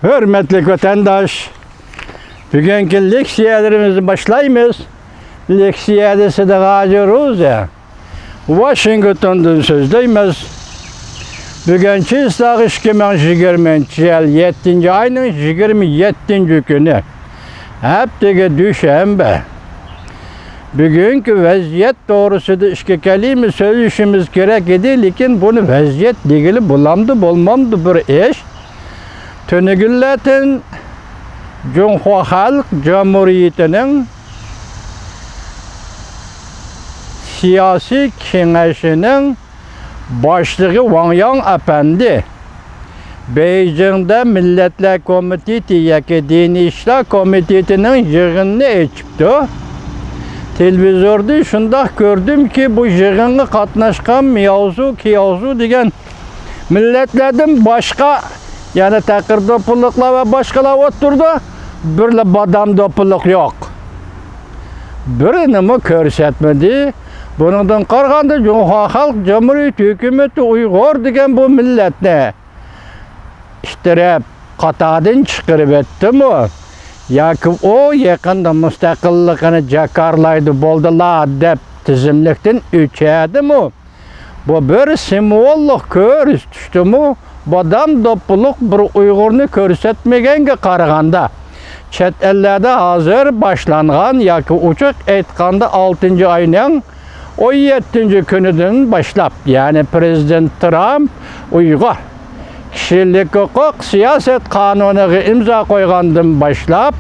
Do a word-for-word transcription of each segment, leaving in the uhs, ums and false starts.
ھۆرمەتلىك ۋەتەنداش، بۈگۈنكى لېكسىيەلىرىمىزنى باشلايمىز. لېكسىيەدە سىدىق ھاجى روزى ۋاشىنگتوندىن سۆزلەيمىز. بۈگۈن چىسلاق ئىككى مىڭ يىگىرمىنچى يىل يەتتىنچى ئاينىڭ يىگىرمە يەتتىنچى كۈنى، ھەپتىگە دۈشەنبە. بۈگۈنكى ۋەزىيەت توغرىسىدا ئىككى كەلىمە سۆزلىشىمىز كېرەك ئىدى، لېكىن بۇنى ۋەزىيەت دېگىلى بولامدۇ، بولمامدۇ بىر ئىش. تۈنۈگۈنلەتىن جۇڭخۇا خەلق جۇمھۇرىيىتىنىڭ سىياسىي كېڭىشىنىڭ باشلىقى ۋاڭ ياڭ ئەپەندى بېيجىڭدا مىللەتلەر كومىتېتى ياكى دىنىي ئىشلار كومىتېتىنىڭ يىغىنىنى ئېچىپتۇ. تېلېۋىزوردا شۇنداق كۆردۈمكى، بۇ يىغىنغا قاتناشقان مياۋزۇ، كياۋزۇ دېگەن مىللەتلەردىن باشقا، يەنە تەقىر دوپپىلىقلار ۋە باشقىلار ئولتۇرىدۇ، بىرلا بادام دوپپىلىق يوق. بىرىنىمۇ كۆرسەتمىدى. بۇنىڭدىن قارىغاندا، جۇڭخۇا خەلق جۇمھۇرىيىتى ھۆكۈمىتى ئۇيغۇر دېگەن بۇ مىللەتنى ئىتتىرىپ، قاتاردىن چىقىرىۋەتتىمۇ؟ ياكى ئۇ يېقىندا مۇستەقىللىقىنى جاكارلايدۇ بولدىلا دەپ تىزىملىكتىن ئۆچەدىمۇ؟ بۇ بىر سىمۋوللۇق كۆرسىتىشتىمۇ؟ بادام دوپپىلىق بىر ئۇيغۇرنى كۆرسەتمىگەنگە قارىغاندا، چەت ئەللەردە ھازىر باشلانغان ياكى ئوچۇق ئېيتقاندا ئالتىنچى ئاينىڭ ئون يەتتىنچى كۈنىدىن باشلاپ، يەنى پىرېزىدېنت ترامپ ئۇيغۇر كىشىلىك ھوقۇق سىياسەت قانۇنىغا ئىمزا قويغاندىن باشلاپ،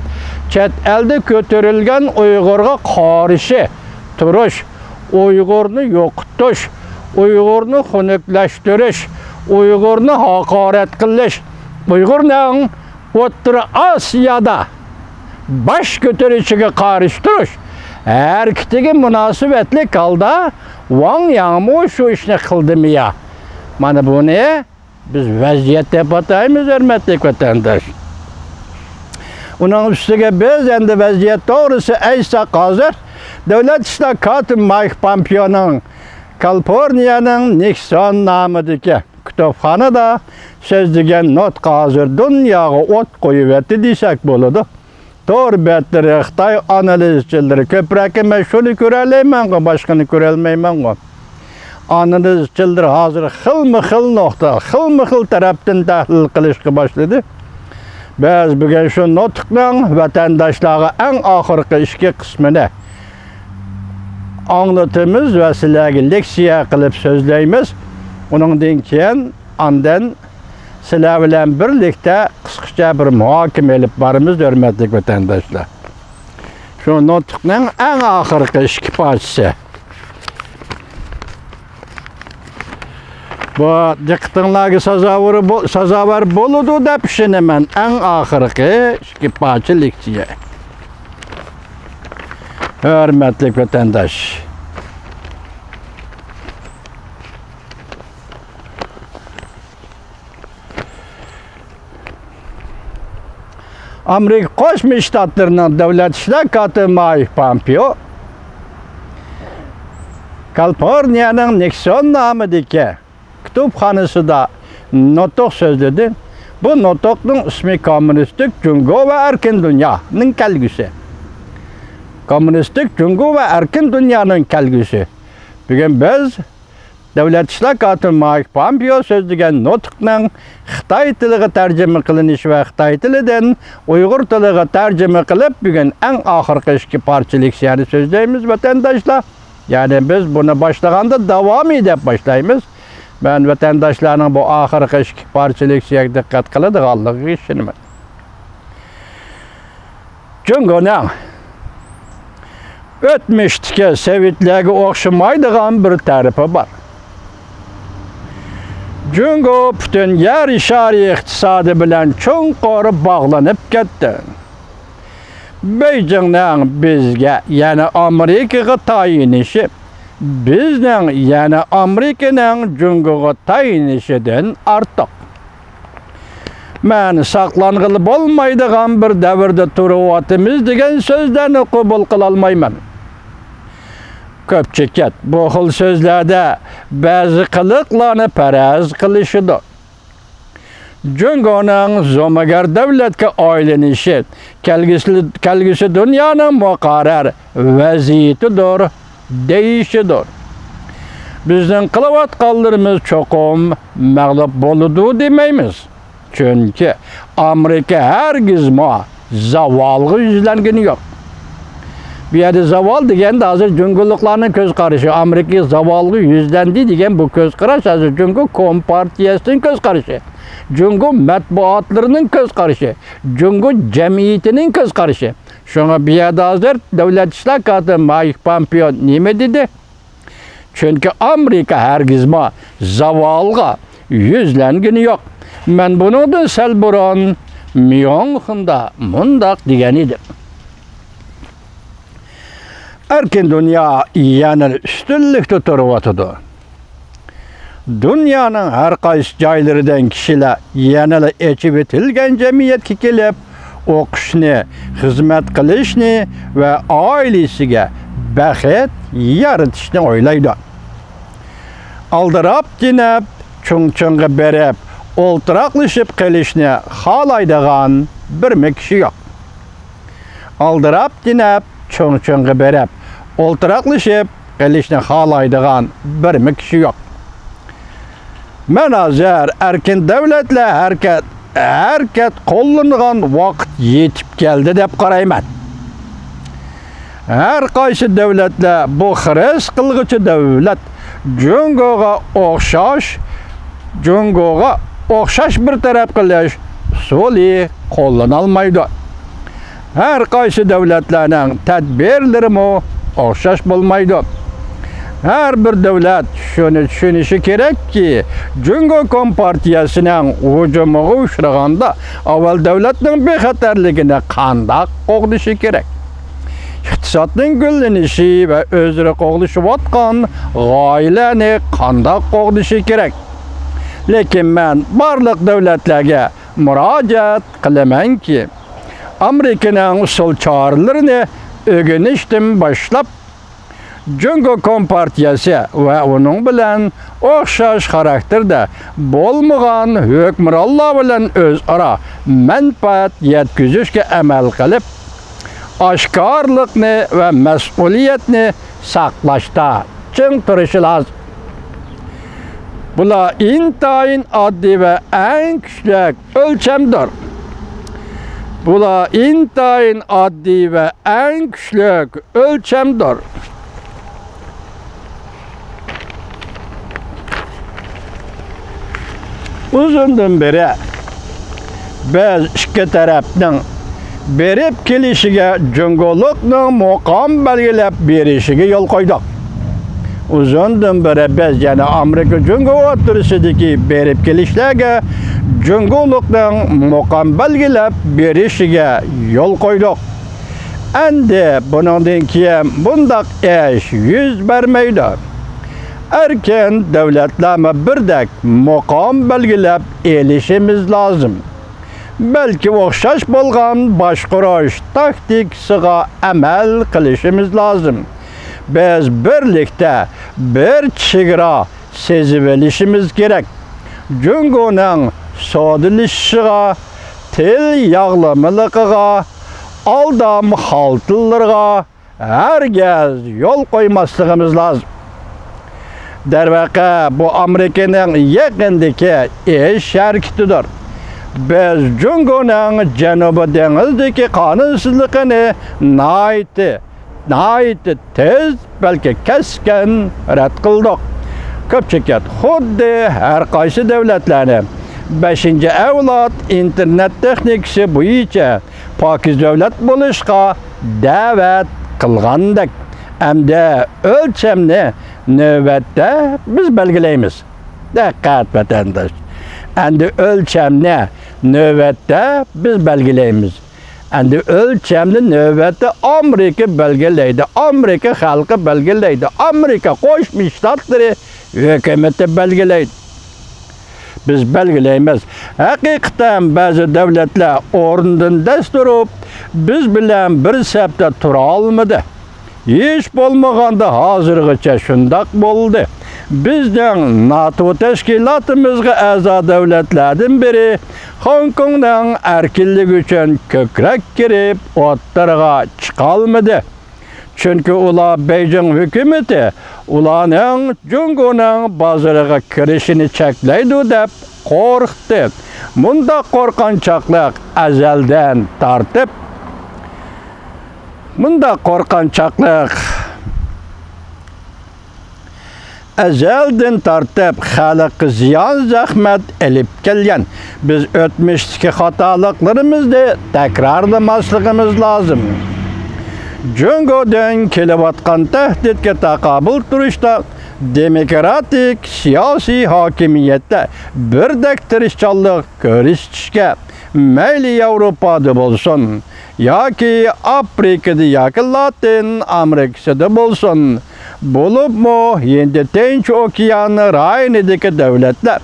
چەت ئەلدە كۆتۈرۈلگەن ئۇيغۇرغا قارشى تۇرۇش، ئۇيغۇرنى يوقىتىش، ئۇيغۇرنى خۇنۈكلەشتۈرۈش، ئۇيغۇرنى ھاقارەت قىلىش، ئۇيغۇرنىڭ ئوتتۇرا ئاسىيادا باش كۆتۈرۈشىگە قارشى تۇرۇش ھەرىكىتىگە مۇناسىۋەتلىك ھالدا ۋاڭ ياڭمۇ شۇ ئىشنى قىلدىمۇ يا؟ مانا بۇنى بىز ۋەزىيەت دەپ ئاتايمىز، ھۆرمەتلىك ۋەتەنداش. ئۇنىڭ ئۈستىگە بىز ئەمدى ۋەزىيەت توغرىسى ئېيتساق، ھازىر دۆلەت ئىشلار كاتىپى مايك پامپېئونىڭ كالىفورنىيەنىڭ نىكسون نامىدىكى كۇتۇپخانىدا سۆزلىگەن نۇتقى ھازىر دۇنياغا ئوت قويۇۋەتتى دېسەك بولىدۇ. تور بەتلىرى، خىتاي ئانالىزچىلىرى، كۆپرەككە مەن شۇنى كۆرەلەيمەنغۇ، باشقىنى كۆرەلمەيمەنغۇ. ئانالىزچىلىرى ھازىر خىلمۇ خىل نۇقتا، خىلمۇ خىل تەرەپتىن تەھلىل قىلىشقا باشلىدى. بىز بۈگۈن شۇ نۇتۇقنىڭ ۋەتەنداشلارغا ئەڭ ئاخىرقى ئىككى قىسمىنى ئاڭلىتىمىز ۋە سىلەرگە لېكسىيە قىلىپ سۆزلەيمىز. ئۇنىڭدىن كېيىن ئاندىن سىلەر بىلەن بىرلىكتە قىسقىچە بىر مۇھاكىمە ئېلىپ بارىمىز، ھۆرمەتلىك ۋەتەنداشلار. شۇ نۇتۇقنىڭ ئەڭ ئاخىرقى ئىككى پارچىسى. بۇ دىققىتىڭلارغا سازاۋەر بو-، سازاۋەر بولىدۇ دەپ ئىشىنىمەن. ئەڭ ئاخىرقى ئىككى پارچە لېكسىيە. ھۆرمەتلىك ۋەتەنداش. ئامېرىكا قوشما شتاتلىرىنىڭ دۆلەت ئىشلار كاتىپى مايك پامپېئو كالىفورنىيەنىڭ نىكسون نامىدىكى كۇتۇپخانىسىدا نۇتۇق سۆزلىدى. بۇ نۇتۇقنىڭ ئىسمى كوممۇنىستىك جۇڭگو ۋە ئەركىن دۇنيانىڭ كەلگۈسى. كوممۇنىستىك جۇڭگو ۋە ئەركىن دۇنيانىڭ كەلگۈسى. بۈگۈن بىز دۆلەت ئىشلار كاتىپى مايك پامپېئو سۆزلىگەن نۇتۇقنىڭ خىتاي تىلىغا تەرجىمە قىلىنىشى ۋە خىتاي تىلىدىن ئۇيغۇر تىلىغا تەرجىمە قىلىپ، بۈگۈن ئەڭ ئاخىرقى ئىككى پارچە لېكسىيەنى سۆزلەيمىز، ۋەتەنداشلار. يەنى بىز بۇنى باشلىغاندا داۋامى دەپ باشلايمىز. مەن ۋەتەنداشلارنىڭ بۇ ئاخىرقى ئىككى پارچە لېكسىيەگە دىققەت قىلىدىغانلىقىغا ئىشىنىمەن. جۇڭگونىڭ ئۆتمۈشتىكى سوۋېتلەرگە ئوخشىمايدىغان بىر تەرىپى بار. جۇڭگو پۈتۈن يەر شارى ئىقتىسادى بىلەن چوڭقۇر باغلىنىپ كەتتى. بېيجىڭنىڭ بىزگە، يەنى ئامېرىكىغا تايىنىشى، بىزنىڭ، يەنى ئامېرىكىنىڭ جۇڭگوغا تايىنىشىدىن ئارتۇق. مەن ساقلانغىلى بولمايدىغان بىر دەۋردە تۇرۇۋاتىمىز دېگەن سۆزلەرنى قوبۇل قىلالمايمەن. كۆپچىلىك بۇ خىل سۆزلەردە بەزى قىلىقلارنى پەرەز قىلىشىدۇ. جۇڭگونىڭ زومىگەر دۆلەتكە ئايلىنىشى كەلگۈسى، كەلگۈسى دۇنيانىڭ مۇقەررەر ۋەزىيىتىدۇر، دېيىشىدۇر. بىزنىڭ قىلىۋاتقانلىرىمىز چوقۇم مەغلۇپ بولىدۇ دېمەيمىز. چۈنكى ئامېرىكا ھەرگىزمۇ زاۋالغا يۈزلەنگىنى يوق. بۇ يەردە زاۋال دېگەندە ھازىر جۇڭگولۇقلارنىڭ كۆز قارىشى، ئامېرىكا زاۋالغا يۈزلەندى دېگەن بۇ كۆز قاراش ھازىر جۇڭگو كومپارتىيەسىنىڭ كۆز قارىشى، جۇڭگو مەتبۇئاتلىرىنىڭ كۆز قارىشى، جۇڭگو جەمئىيىتىنىڭ كۆز قارىشى. شۇڭا بۇ يەردە ھازىر دۆلەت ئىشلار كاتىپى مايك پامپېئو نېمە دېدى؟ چۈنكى ئامېرىكا ھەرگىزمۇ زاۋالغا يۈزلەنگىنى يوق. مەن بۇنىڭدىن سەل بۇرۇن ميۇنخېندا مۇنداق دېگەن ئىدىم. ئەركىن دۇنيا يەنىلا ئۈستۈنلۈكتە تۇرۇۋاتىدۇ. دۇنيانىڭ ھەر قايسى جايلىرىدىن كىشىلەر يەنىلا ئېچىۋېتىلگەن جەمئىيەتكە كېلىپ، ئوقۇشنى، خىزمەت قىلىشنى ۋە ئائىلىسىگە بەخت يارىتىشنى ئويلايدۇ. ئالدىراپ-تېنەپ، چۇڭچىڭغا بېرىپ، ئولتۇراقلىشىپ قېلىشنى خالايدىغان بىرمۇ كىشى يوق. ئالدىراپ-تېنەپ، چۇڭچىڭغا بېرىپ، ئولتۇراقلىشىپ قېلىشنى خالايدىغان بىرمۇ كىشى يوق. مەن ھازىر ئەركىن دۆلەتلەر ھەرىكەت، ھەرىكەت قوللىنىدىغان ۋاقىت يېتىپ كەلدى دەپ قارايمەن. ھەر قايسى دۆلەتلەر بۇ خىرىس قىلغۇچى دۆلەت جۇڭگوغا ئوخشاش، جۇڭگوغا ئوخشاش بىر تەرەپ قىلىش ئۇسۇلى قوللىنالمايدۇ. ھەر قايسى دۆلەتلەرنىڭ تەدبىرلىرىمۇ ئوخشاش بولمايدۇ. ھەر بىر دۆلەت شۇنى چۈشىنىشى كېرەككى، جۇڭگو كومپارتىيەسىنىڭ ھۇجۇمىغا ئۇچرىغاندا، ئاۋۋال دۆلەتنىڭ بىخەتەرلىكىنى قانداق قوغدىشى كېرەك؟ ئىقتىسادنىڭ گۈللىنىشى ۋە ئۆزئارا قوغلىشىۋاتقان غايىلەرنى قانداق قوغدىشى كېرەك؟ لېكىن مەن بارلىق دۆلەتلەرگە مۇراجىئەت قىلىمەنكى، ئامېرىكىنىڭ ئۇسۇل چارىلىرىنى ئۆگىنىشتىن باشلاپ، جۇڭگو كومپارتىيەسى ۋە ئۇنىڭ بىلەن ئوخشاش خاراكتېرىدە بولمىغان ھۆكۈمرانلار بىلەن ئۆزئارا مەنپەئەت يەتكۈزۈشكە ئەمەل قىلىپ، ئاشكارىلىقنى ۋە مەسئۇلىيەتنى ساقلاشتا چىڭ تۇرۇشى لازىم. بۇلار ئىنتايىن ئاددىي ۋە ئەڭ كۈچلۈك ئۆلچەمدۇر. بۇلار ئىنتايىن ئاددىي ۋە ئەڭ كۈچلۈك ئۆلچەمدۇر. ئۇزۇندىن بېرى بىز ئىككى تەرەپنىڭ بېرىپ كېلىشىگە جۇڭگولۇقنىڭ مۇقام بەلگىلەپ بېرىشىگە يول قويدۇق. ئۇزۇندىن بېرى بىز يەنە ئامېرىكا جۇڭگو ئوتتۇرىسىدىكى بېرىپ كېلىشلەرگە جۇڭگولۇقنىڭ مۇقام بەلگىلەپ بېرىشىگە يول قويدۇق. ئەمدى بۇنىڭدىن كېيىن بۇنداق ئىش يۈز بەرمەيدۇ. ئەركىن دۆلەتلەرمۇ بىردەك مۇقام بەلگىلەپ ئېلىشىمىز لازىم. بەلكى ئوخشاش بولغان باشقۇرۇش تاكتىكىسىغا ئەمەل قىلىشىمىز لازىم. بىز بىرلىكتە بىر چېگرا سېزىۋېلىشىمىز كېرەك. جۇڭگونىڭ سودىلىشىشىغا، تىل ياغلىمىلىقىغا، ئالدام خالتىلىرىغا ھەرگىز يول قويماسلىقىمىز لازىم. دەرۋەقە، بۇ ئامېرىكىنىڭ يېقىندىكى ئىش ھەرىكىتىدۇر. بىز جۇڭگونىڭ جەنۇبىي دېڭىزدىكى قانۇنسىزلىقىنى ناھايىتى، ناھايىتى تېز، بەلكى كەسكىن رەت قىلدۇق. كۆپچىلىك خۇددى ھەر قايسى دۆلەتلەرنى بەشىنچى ئەۋلاد ئىنتېرنېت تېخنىكىسى بويىچە پاكىز دۆلەت بولۇشقا دەۋەت قىلغاندەك، ئەمدى ئۆلچەمنى نۆۋەتتە بىز بەلگىلەيمىز. دىققەت، ۋەتەنداش! ئەمدى ئۆلچەمنى نۆۋەتتە بىز بەلگىلەيمىز. ئەمدى ئۆلچەمنى نۆۋەتتە ئامېرىكا بەلگىلەيدۇ، ئامېرىكا خەلقى بەلگىلەيدۇ، ئامېرىكا قوشما شتاتلىرى ھۆكۈمىتى بەلگىلەيدۇ. بىز بەلگىلەيمىز. ھەقىقەتەن بەزى دۆلەتلەر ئورنىدىن دەس تۇرۇپ، بىز بىلەن بىر سەپتە تۇرالمىدى. ھېچ بولمىغاندا ھازىرغىچە شۇنداق بولدى. بىزنىڭ ناتو تەشكىلاتىمىزغا ئەزا دۆلەتلەردىن بىرى خوڭكوڭنىڭ ئەركىنلىكى ئۈچۈن كۆكرەك كېرىپ ئوتتۇرىغا چىقالمىدى. چۈنكى ئۇلار بېيجىڭ ھۆكۈمىتى ئۇلارنىڭ جۇڭگونىڭ بازىرىغا كىرىشىنى چەكلەيدۇ دەپ قورقتى. مۇنداق قورقۇنچاقلىق ئەزەلدىن تارتىپ، مۇنداق قورقۇنچاقلىق ئەزەلدىن تارتىپ خەلققە زىيان، زەخمەت ئېلىپ كەلگەن. بىز ئۆتمۈشتىكى خاتالىقلىرىمىزنى تەكرارلىماسلىقىمىز لازىم. جۇڭگودىن كېلىۋاتقان تەھدىتكە تاقابىل تۇرۇشتا دېموكراتىك سىياسىي ھاكىمىيەتلەر بىردەك تىرىشچانلىق كۆرسىتىشكە، مەيلى ياۋروپادا بولسۇن، ياكى ئافرىكىدا ياكى لاتىن ئامېرىكىسىدا بولسۇن، بولۇپمۇ ھىندى تىنچ ئوكيان رايونىدىكى دۆلەتلەر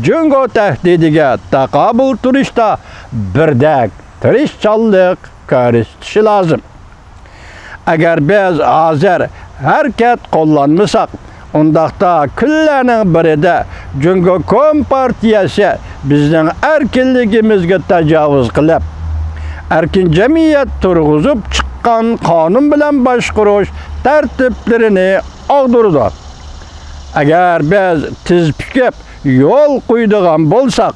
جۇڭگو تەھدىتىگە تاقابىل تۇرۇشتا بىردەك تىرىشچانلىق كۆرسىتىشى لازىم. ئەگەر بىز ھازىر ھەرىكەت قوللانمىساق، ئۇنداقتا كۈنلەرنىڭ بىرىدە جۇڭگو كومپارتىيەسى بىزنىڭ ئەركىنلىكىمىزگە تاجاۋۇز قىلىپ، ئەركىن جەمئىيەت تۇرغۇزۇپ چىققان قانۇن بىلەن باشقۇرۇش تەرتىپلىرىنى ئاغدۇرىدۇ. ئەگەر بىز تېز پۈكۈپ يول قويىدىغان بولساق،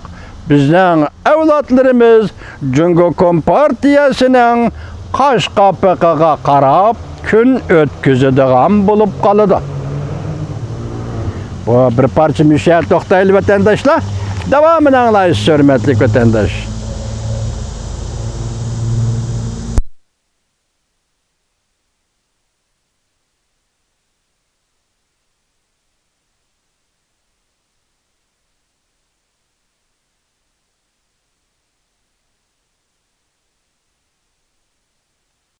بىزنىڭ ئەۋلادلىرىمىز جۇڭگو كومپارتىيەسىنىڭ قاش قاپىقىغا قاراپ كۈن ئۆتكۈزىدىغان بولۇپ قالىدۇ. بۇ بىر پارچە مۇشۇ يەردە توختايلى، ۋەتەنداشلار. داۋامىنى ئاڭلايسىز، ھۆرمەتلىك ۋەتەنداش.